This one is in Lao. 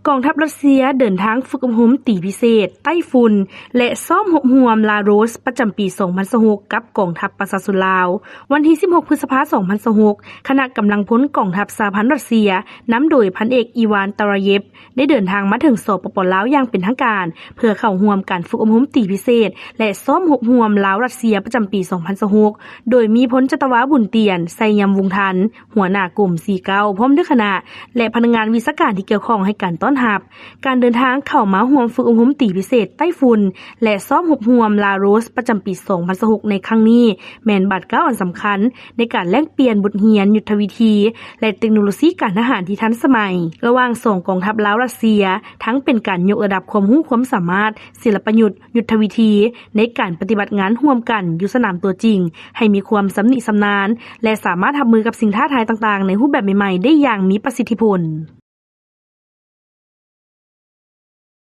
ກອງທັບຣັດເຊຍເດີນທາງຝຶກອົບຮົມຕີພິເສດ ໄຕ້ຝຸ່ນ ແລະ ຊ້ອມຮົບຮ່ວມ Laros ປະຈຳປີ ສອງພັນຊາວຫົກ ກັບກອງທັບປະຊາຊົນລາວ. ວັນທີ ສິບຫົກ ພຶດສະພາ ສອງພັນຊາວຫົກ ຄະນະກຳລັງພົນກອງທັບສະຫະພັນຣັດເຊຍ ນຳໂດຍພັນເອກ ອີວານ ຕາຣາເຢບ ໄດ້ເດີນທາງມາເຖິງ ສປປ ລາວ ຢ່າງເປັນທາງການ ເພື່ອເຂົ້າຮ່ວມການຝຶກອົບຮົມຕີພິເສດ ແລະ ຊ້ອມຮົບຮ່ວມລາວ-ຣັດເຊຍ ປະຈຳປີ ສອງພັນຊາວຫົກ ໂດຍມີ ພົນຈັດຕະວາ ບຸນຕຽນ ໄຊຍຳວົງທັນ ຫົວໜ້າກົມ ສີ່ເກົ້າ ພ້ອມດ້ວຍຄະນະ ແລະ ພະນັກງານວິຊາການທີ່ກ່ຽວຂ້ອງໃຫ້ການຕ້ອນຮັບ. ການເດີນທາງເຂົ້າມາຮ່ວມຝຶກອົບຮົມຕີພິເສດ ໄຕ້ຝຸ່ນ ແລະ ຊ້ອມຮົບຮ່ວມ Laros ປະຈຳປີ ສອງພັນຊາວຫົກ ໃນຄັ້ງນີ້ ແມ່ນບາດກ້າວອັນສຳຄັນ ໃນການແລກປ່ຽນບົດຮຽນ, ຍຸດທະວິທີ ແລະ ເຕັກໂນໂລຊີການທະຫານທີ່ທັນສະໄໝ ລະຫວ່າງສອງກອງທັບລາວ-ຣັດເຊຍ, ທັງເປັນການຍົກລະດັບຄວາມຮູ້ຄວາມສາມາດ, ສິລະປະຍຸດ, ຍຸດທະວິທີ ໃນການປະຕິບັດງານຮ່ວມກັນຢູ່ສະໜາມຕົວຈິງ ໃຫ້ມີຄວາມຊຳນິຊຳນານ ແລະ ສາມາດຮັບມືກັບສິ່ງທ້າທາຍຕ່າງໆ ໃນຮູບແບບໃໝ່ໆ ໄດ້ຢ່າງມີປະສິດທິຜົນ.